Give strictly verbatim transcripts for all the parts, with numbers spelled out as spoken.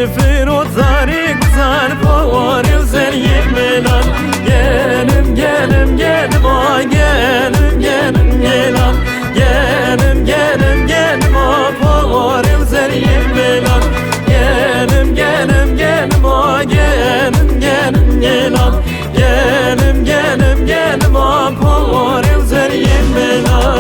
Firot zarê guzar porê û zeriyê milan. Genim, genim, genim, a genim, genim, gelan. Genim, genim, genim, a porê û zeriyê milan. Genim, genim, genim, a genim, genim, gelan. Genim, genim, genim, a porê û zeriyê milan.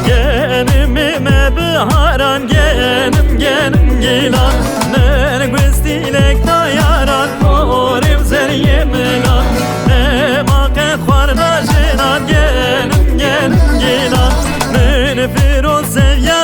Genimê me biharan, genim, genim gilan. Min gustîlek da yaran, porê û zeriyê milan. Nema qet xwarina jinan, genim, genim gilan. Min firoz seviya